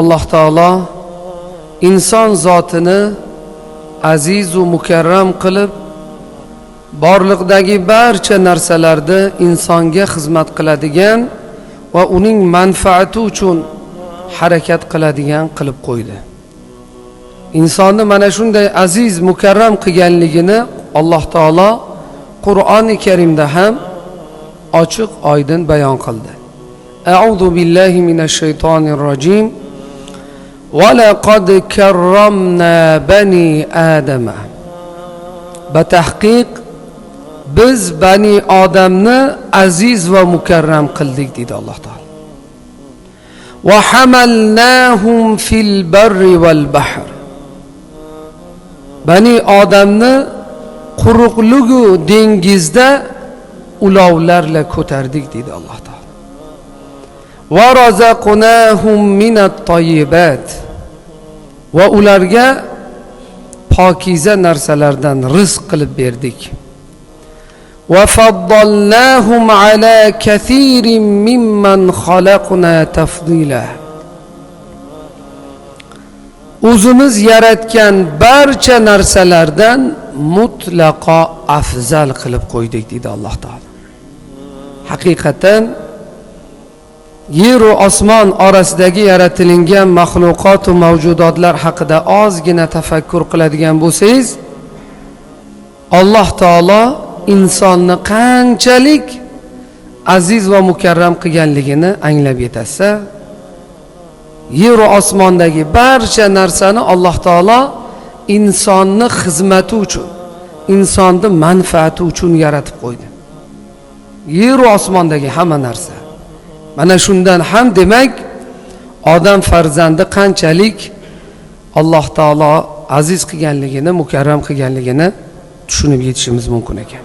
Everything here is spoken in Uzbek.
Alloh taolo inson zotini aziz va mukarram qilib, borliqdagi barcha narsalarni insonga xizmat qiladigan va uning manfaati uchun harakat qiladigan qilib qo'ydi. Insonni mana shunday aziz mukarram qilganligini Alloh taolo Qur'oni Karimda ham ochiq oydin bayon qildi. A'udhu billahi minash shaytonir rojim. Va laqad karramna bani Adama. Batahqiq biz bani Odamni aziz va mukarram qildik deydi Alloh taolo. Va hamalnahum fil barri val bahr. Bani Odamni quruqligu dengizda ulovlarla ko'tardik deydi Alloh taolo. Va razaqnahum minat tayyibat. Va ularga pokiza narsalardan rizq qilib berdik. Va faddalnahum ala kathirin mimman xalaqna tafdila. O'zimiz yaratgan barcha narsalardan mutlaqo afzal qilib qo'ydik deydi Alloh taolo. Haqiqatan yer va osmon orasidagi yaratilingan maxluqot va mavjudotlar haqida ozgina tafakkur qiladigan bo'lsangiz, Alloh taolo insonni qanchalik aziz va mukarram qilganligini anglab yetasiz. Yer va osmondagi barcha narsani Alloh taolo insonni xizmati uchun, insonni manfaati uchun yaratib qo'ydi. Yer va osmondagi hamma narsa. Mana shundan ham demak odam farzandi qanchalik Alloh taolo aziz qilganligini, mukarram qilganligini tushunib yetishimiz mumkin ekan.